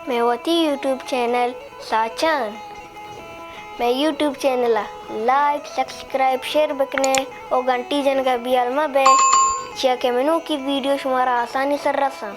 مئے وتی YouTube channel ساچان، مئے یوٹیوب چینل ءَ لائک، سبسکرائب، شیئر بکنے او گھنٹی جنگا بیال مہ بے، چیا کہ منوکی ویڈیو شمارا آسانی سر رساں۔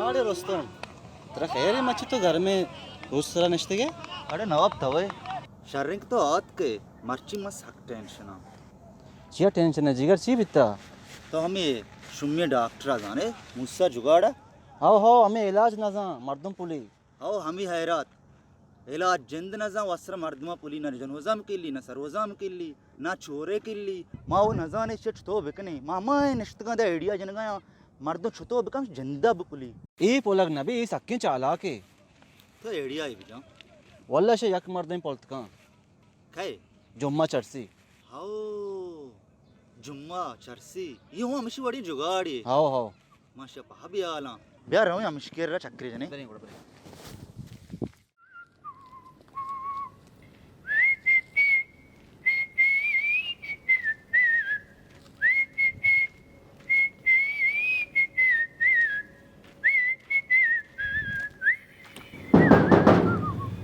اڑے رستم، ترا خیر ہے؟ مچی تو گھر میں روز سرا نشتگے؟ اڑے نواب تو ہے۔ شرنگ تو آت کے، مرچی من سک ٹینشن ہاں۔ چیا ٹینشن ہے جگر، چی بیتا؟ تو ہمیں شمی ڈاکٹر زانے، موسی جگاڑا؟ ہاو ہاو، ہمیں علاج نہ زان، مردم پلی۔ ہو، ہمے حیرات۔ علاج جند نہ زان، وسر مردماں پلی نہ جنوزام کلی، نہ سروزام کلی، نہ چورے کلی۔ ما وہ نہ زانے چٹ تو بکنے۔ ما ما نشتگاں دے آئیڈیا جنگا، مردم چتو بکن جندا بپلی۔ اے پولگ نہ بی، اے سکیں چالاکے۔ تو آئیڈیا ہی بجان۔ واللہ شے یک مردم پلتکاں۔ کئے؟ جمعہ چرسی۔ ہو، جمعہ چرسی۔ یہ ہوں ہمشی وڑی جگاڑی۔ ہو ہو۔ ماشا پہ بیالاں۔ بیا رہو ہمشی کر چکری جنے۔ بریں گڑا بریں۔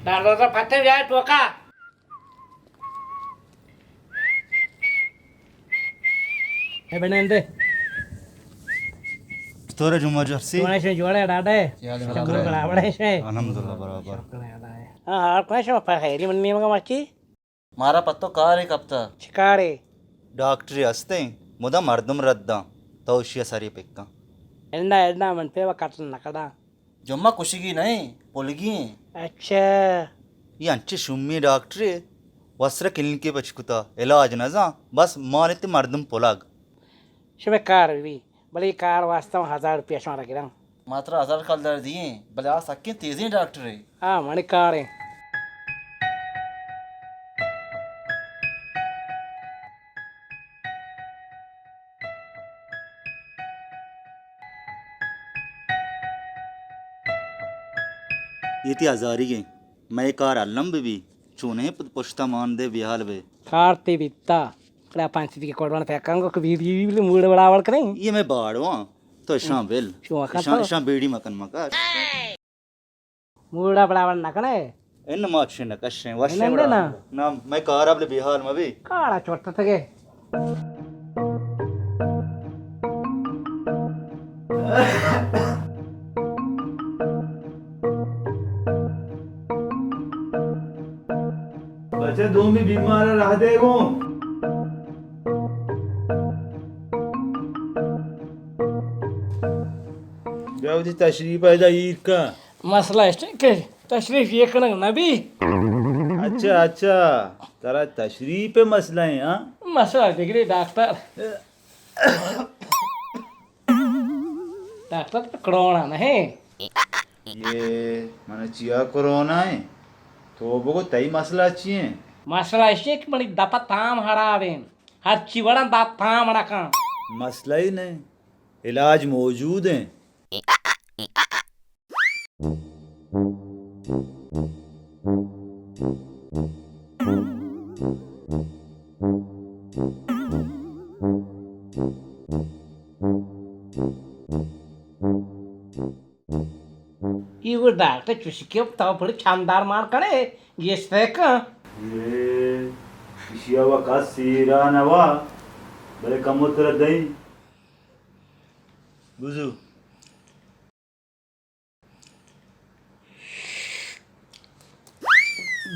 دروازہ پھتے جائے توکا۔ اے بنندے۔ چطور ہے جمعہ جرسی؟ جوڑے شے، جوڑے ڈاڈے۔ شکر ہے۔ برابر ہے شے۔ الحمدللہ برابر۔ شکر ہے اللہ ہے۔ ہاں، ہاں، کوئی شما پر خیری من نیمگا مچی؟ مارا پتو کارے کپتا۔ چی کارے؟ ڈاکٹری ہستیں، مدام مردم رداں، تو اشیا سری پکاں۔ اندا، اندا، من پہ وقت نکڑا۔ جمعہ کشگی نہ ایں، پلگی ایں۔ اچھا۔ یہ انچے شومی ڈاکٹرے، وسرا کلینکے پچ کتا، علاج نہ زان، بس مانتی مردم پلگ۔ شمے کار بی، بلے کار واسطہ ہزار روپیہ شمارا گراں۔ ما ترا ہزار کلدار دییں، بلے آ سکیں تیزیں ڈاکٹرے۔ آ منی کاریں۔ یہ تی ہزاریگیں، مئے کار الم بہ بی، چونیں پد پشتا مان دے بیحال بے۔ کار تی بیتا، کڑا پانچ سدی کے کوڑوان پھیکاں گو کہ بیڑی بی بلے موڑ بڑا وڑ کریں۔ یہ مئے باڑواں، تو اشاں بل۔ شو مکن اشاں، تو۔ اشاں بیڑی مکن مکر۔ موڑا بڑاوڑ نہ کنے۔ ان ما چھ نہ کشیں، وشیں نہ، نہ، بڑا۔ نہ۔ نہ، مئے کارا بلے بیحال مبی۔ کارا چوٹ تگے۔ بچہ دومی بیمار راہ دے گوں۔ بیا وتی تشریف ادا ایر کن۔ مسئلہ است کہ تشریف یہ کنگ نہ بی۔ اچھا، اچھا، ترا تشریف مسئلہ ہے، ہاں؟ مسئلہ بگڑی ڈاکٹر۔ ڈاکٹر تو کرونا نہیں۔ یہ من چیا کرونا ہے؟ تو بگو تئی مسئلہ چی ہیں؟ مسئلہ اسی کہ منی دپا تام خراب ہیں۔ ہر چی وڑا دپ تام رکھاں۔ مسئلہ ہی نہیں۔ علاج موجود ہیں۔ ای وہ ڈاکٹر چوشکے تو بڑے چاندار مار کنے گیشتے کن۔ اے، اشیا وا کس سیرا نوا، بلے کمو تر دئی۔ بزو۔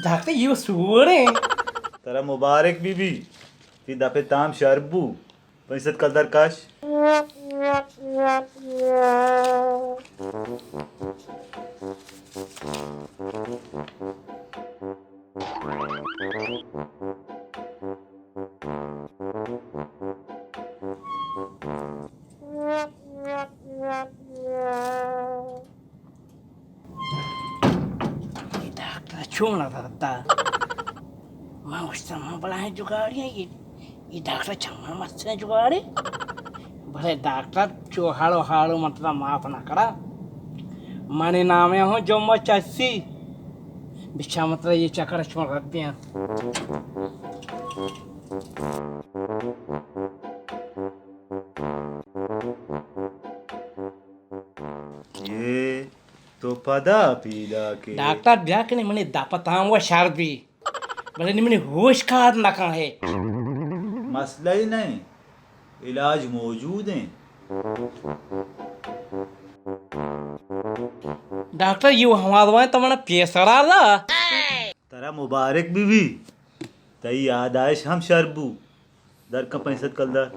ڈاکٹر، یہ سوڑ ہیں۔ ترا مبارک بی بی، تی دپے تام شر بو۔ پنچ سد کلدار کش۔ اے ڈاکٹر چون ءَ درد ءَ؟ من گوشتہ من بلاہیں جگاڑی ایں، اے، اے ڈاکٹر چماں مستریں جگاڑے۔ بلے ڈاکٹر چو ہاڑو ہاڑو من ترا معاف نہ کڑا۔ منی نامے ہوں جمعہ چسی۔ بچا من ترا اے چکر چون رد دیاں۔ اے تو پدا پیداک ئے۔ ڈاکٹر بیا کنی منی دپ ءَ تام و شر بی۔ بلے نی منی ہوش کار نہ کن ہے۔ مسئلہ ہی نہیں، علاج موجود ہیں۔ ڈاکٹر، یہ ہما دوائیں تو منا پیسرا لا۔ ترا مبارک بی بی، تئی یادائش ہم شر بو۔ در کن پنچ سد کلدار۔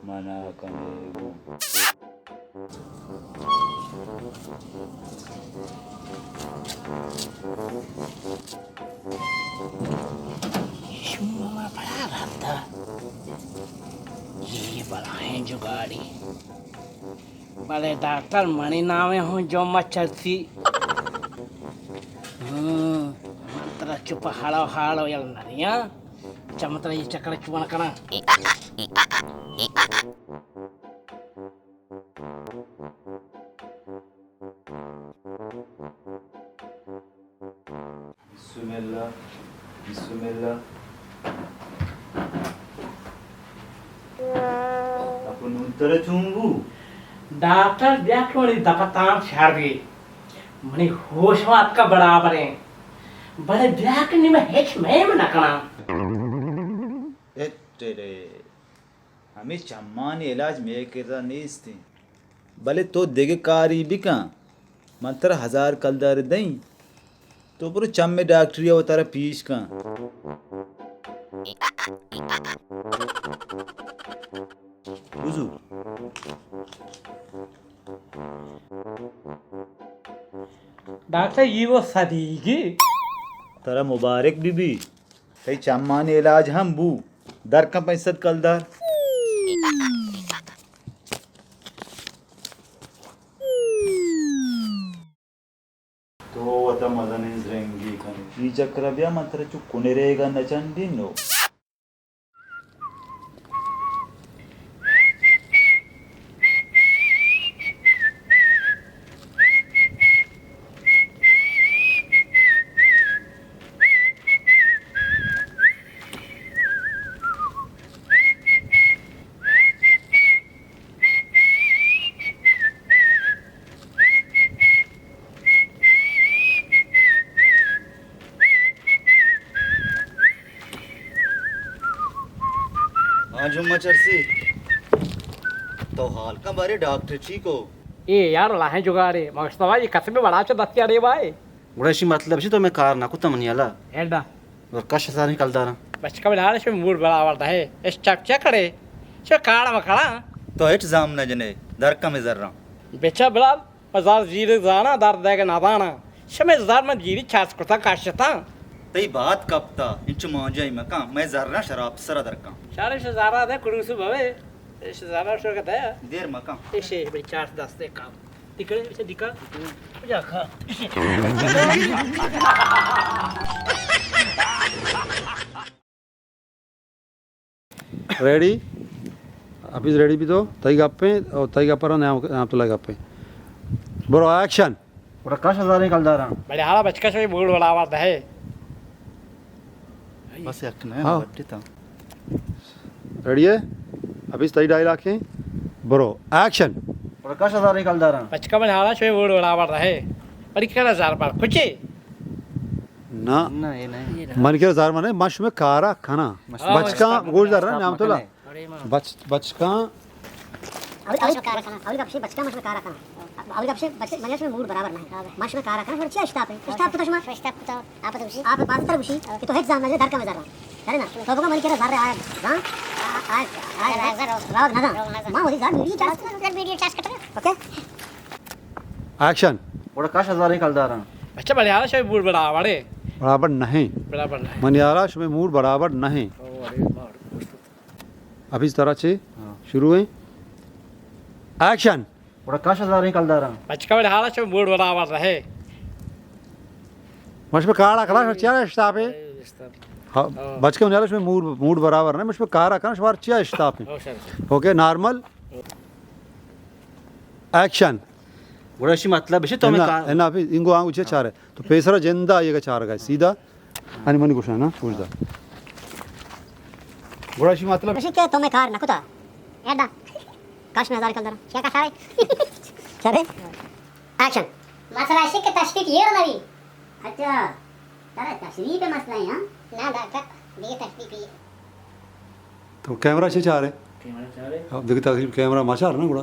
منع کنے گوں۔ شما بڑا رد ءَ۔ یہ بلاہیں جگاڑی۔ بلے ڈاکٹر، منی نام ءَ ہوں جمعہ چلسی۔ ہوں، من ترا چپ ہاڑو ہاڑو یل نریاں۔ چم ترا یہ چکر چون کناں۔ بسم اللہ، بسم اللہ۔ اپو نون ترا چون بو؟ ڈاکٹر بیا کہ منی دپ ءَ تام شر بی۔ منی ہوش ءَ اتکا برابر ایں۔ بلے بیا کہ نی من ہچ میم نہ کناں۔ اٹے رے۔ ہمے چمانی علاج مئے کرا نیست انت۔ بلے تو دگہ کارے بکن، من ترا ہزار کلدار دئیں، تو برو چمے ڈاکٹرے ءَ وتارا پیش کن۔ بزو۔ ڈاکٹر، یہ وہ صدیقی۔ ترا مبارک بی بی۔ تئی چمانی علاج ہم بو۔ در کن پنچ سد کلدار۔ تو وتا مزنیں زرنگے کن ئے۔ اے چکر ءَ بیا من ترا چو کنریگ ءَ نہ چنڈینوں۔ ہاں جمعہ چرسی، تو حال کن بارے ڈاکٹر چی کو؟ اے یار لاہیں جگاڑے، مگشتوا یہ قسم بڑا چو دستی اڑے بھائی۔ گڑا اشی مطلب چی تو میں کار نہ کتا منی حالا؟ ایڈا۔ اور کش ساریں کلداراں۔ بچکا بلال شو موڈ بڑا آورتا ہے۔ اس چپ چپ کڑے۔ شو کاڑا مکڑا۔ تو ہچ زام نہ جنے، در کم زراں۔ بچا بلال۔ پہ زر زیرگ زاناں، درد دئیگ نہ زاناں۔ شمئے زر من زیری چست کتاں، کشتاں۔ تئی بات کپتا، انچو مانجائی مکن، مئے زراں شراب سرا درکاں۔ شرش زرا دے کڑوس بوے، اش زرا شو کہ دے۔ دیر مکن۔ اش بے چارت دستے کام۔ دکڑے، اش دکڑ۔ کجا کھا؟ ریڈی؟ حفیظ ریڈی بی تو، تئی گپیں، او تئی گپ ءَ را نعمت، نعمت اللہ گپیں۔ برو، ایکشن۔ گڑا کش ہزاریں کلداراں۔ بلے حالا بچکش بوڑ وڑا آورتا ہے۔ بس یک نہ، ہاں۔ بٹی تا۔ ریڈی ہے؟ حفیظ تئی ڈائلاگ ہیں۔ برو، ایکشن۔ گڑا کش ہزاریں کلداراں۔ بچکا من حالا شوی بوڑ وڑا آورتا ہے۔ بڑی کنا زار بار کچے۔ نہ۔ نہ، اے نہ۔ من کہ زار منے، من شمے کارا کنا۔ مشکل بچکاں، گوش دار، نعمت اللہ۔ بچ-، بچکاں۔ اولی، اولی کارا کنا، اولی گپ شی بچکاں من شمے کارا کنا۔ اولی گپ شے، بچے، منی شمے موڈ برابر نہ ایں۔ برابر۔ ما شمے کارا کناں، شمے چیا اشتاپ ایں؟ اشتاپ کتا شما؟ شمے اشتاپ کتا۔ آپ تو گوشی؟ آپ باز تر گوشی کہ تو ہچ زان نہ، در کمے زر۔ ارے نا، تو بگو منی کرا زر آئے، زان؟ آ-، آ-، آ-، آ-، زر، زر۔ روگ نہ زان۔ روگ نہ زان۔ ما وتی زر بیڑی چارج کتا۔ زر بیڑی چارج کتا۔ اوکے؟ ایکشن۔ گڑا کش ہزاریں کلداراں۔ اچھا، بلے حالا شمے موڈ برابر ایں۔ برابر نہ ایں۔ برابر نہ ایں۔ منی حالا شمے موڈ برابر نہ ایں۔ او، ارے، مار۔ ابھی ترا چے؟ ہاں۔ شروع ایں۔ ایکشن۔ گڑا کش ہزاریں کلداراں۔ بچکا، بلے حالا شمے موڈ برابر نہ ایں۔ ما شمے کارا کناں، شمے چیا اشتاپ ایں؟ اشتاپ۔ ہاں، ہاں۔ بچکا، منی حالا شمے موڈ، موڈ برابر نہ ایں، ما شمے کارا کناں، شمارا چیا اشتاپ ایں؟ او، شر، شر۔ Okay, normal. ایکشن۔ گڑا اشی مطلب اش تو میں انا، کار انا، پھر انگو آنگو چے چارے؟ تو پیسرا جندا آئیگا چارگا، سیدھا۔ انی منی گوشا نا، گوش دا۔ گڑا اشی مطلب؟ اشی کہ تو میں کار نہ کتا۔ ایڈا۔ کش میں ہزار کلدار۔ کیا کشا رے؟ کیا رے؟ ایکشن۔ مسئلہ اشی کہ تشریف یہ نہ ایں۔ اچھا، ترا تشریف مسئلہ ایں، ہاں؟ نا ڈاکٹر، دیگہ تشریف ایں۔ تو کیمرہ چے چارے؟ کیمرہ چارے؟ اب دیگہ تشریف کیمرہ ما چار نا گڑا۔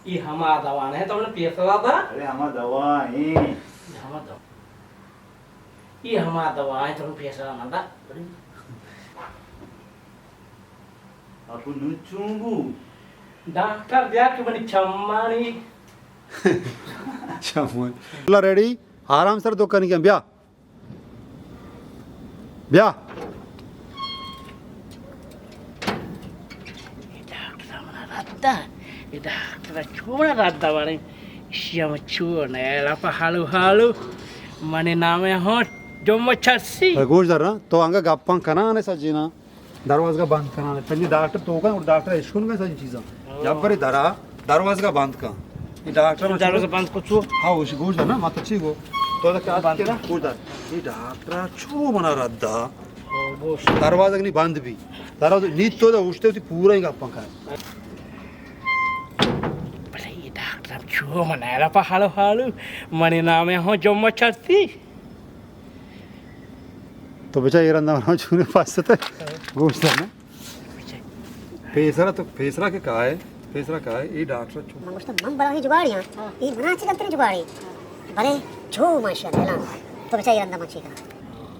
اے ہما دوا نہ ایں تو من پیسرا دا؟ ارے ہما دوا ایں۔ اے ہما دوا۔ اے ہما دوا ایں تو من پیسرا نہ دا۔ اپو نوں چون بو؟ ڈاکٹر بیا کہ منی چمانی۔ چمانی۔ اللہ ریڈی؟ آرام سر دکانی کن بیا۔ بیا۔ اے ڈاکٹر منا رد دا، اے ڈاکٹر چون رد دا بارے، اشی ہم چون اے لپا ہالو ہالو، منی نام ہوں جمعہ چرسی۔ اے گوش دار نا، تو انگا گپاں کنانے سجینا۔ دروازگا بند کناں۔ پنی ڈاکٹر توکا، اور ڈاکٹر اشکن کا ساری چیزاں۔ ہاں۔ جب برے درا، دروازگا بند کن۔ اے ڈاکٹر من دروازہ بند کو چو؟ ہاں، اش گوش دار نا، ما تو چی گو؟ تو دا کیا بند کنا؟ گوش دار۔ اے ڈاکٹر چو منا رد دا۔ ہاں، گوش۔ دروازہ نہیں بند بھی۔ دروازہ نیت تو دا اوشتے ہوتی پورا ہی گپاں کار۔ بلے اے ڈاکٹر چو منا لپا ہالو ہالو۔ منی نام ہوں جمعہ چرسی۔ تو بچا اے رندا منا چونے پاستے گوش دار نا۔ پیسرا تو، پیسرا کہ کائے، پیسرا کائے، اے ڈاکٹر چو۔ من گوشتا من بلاہیں جگاڑی ہاں، اے منا چی گنتریں جگاڑی۔ بلے چو ماشاءاللہ، تو بچا اے رندا من چی کناں۔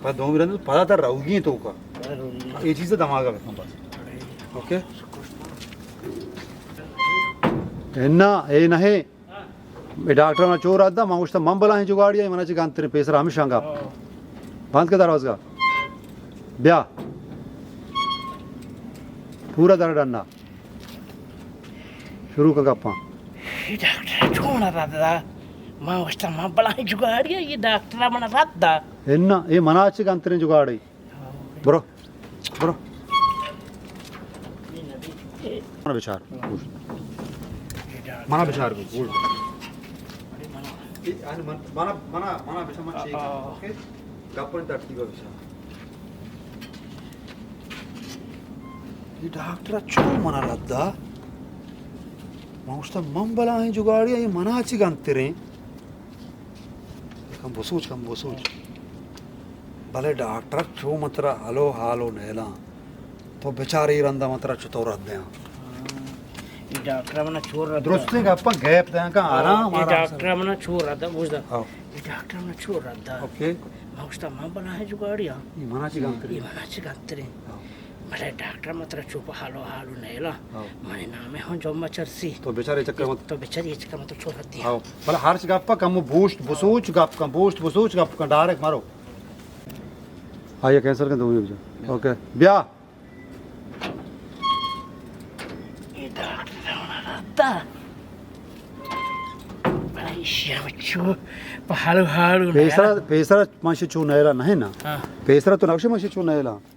پدا دومی رندا پدا تر روگی توکا۔ اے چیز دماغا بکن بس۔ اوکے؟ اے نا، اے نہیں۔ اے ڈاکٹر منا چو رد دا، من گوشتا من بلاہیں جگاڑی آں، منا چی گنتریں پیسرا ہمیشاں گپ۔ ہاں۔ بند کر دروازگا۔ بیا۔ پورا در ڈنا۔ شروع کن گپاں۔ اے ڈاکٹر چون رد دا؟ من گوشتا من بلاہیں جگاڑی آں، اے ڈاکٹر منا رد دا۔ انا، اے منا چی گنتریں جگاڑی۔ برو، برو۔ منا بچار۔ منا بچار، گوش۔ اے، آن من، منا، منا، منا بچار، من چیک۔ اوکے؟ گپن ترتیب بچار۔ اے ڈاکٹر چو منا رد دا؟ من گوشتا من بلاہیں جگاڑی آں، اے منا چی گنتریں۔ کم بسوچ، کم بسوچ۔ بلے ڈاکٹر چو من ترا ہلو حالو نیلاں۔ تو بچار اے رندا من ترا چطور رد دیاں۔ ہاں۔ اے ڈاکٹر منا چو رد دا۔ درستیں گپاں گیپ دیاں کہ آرام، اے آرام سر۔ ڈاکٹر منا چو رد دا، گوش دار۔ ہاں۔ اے ڈاکٹر منا چو رد دا۔ اوکے۔ من گوشتا من بلاہیں جگاڑی آں۔ اے منا چی گنتریں۔ اے منا چی گنتریں۔ ہاں۔ بلے ڈاکٹر من ترا چو پہ حالو حالو نیلاں۔ ہاں۔ منی نام ہوں جمعہ چرسی۔ تو بچار اے چکر مت۔ تو بچار اے چکر مت چو رد دیاں۔ ہاں۔ بلے ہرچ گپا کم بوشت بسوچ گپ کن، بوشت بسوچ گپ کن، ڈائریکٹ مرو۔ آئیے کینسل کن، دومی بجا۔ اوکے۔ بیا۔ اے ڈاکٹر منا رد دا۔ بلے ایشی ہم چو پہ حالو حالو نیلاں۔ پیسرا، پیسرا من شے چو نیلاں نہ نا۔ ہاں۔ پیسرا تو نقش من شے چو نیلاں۔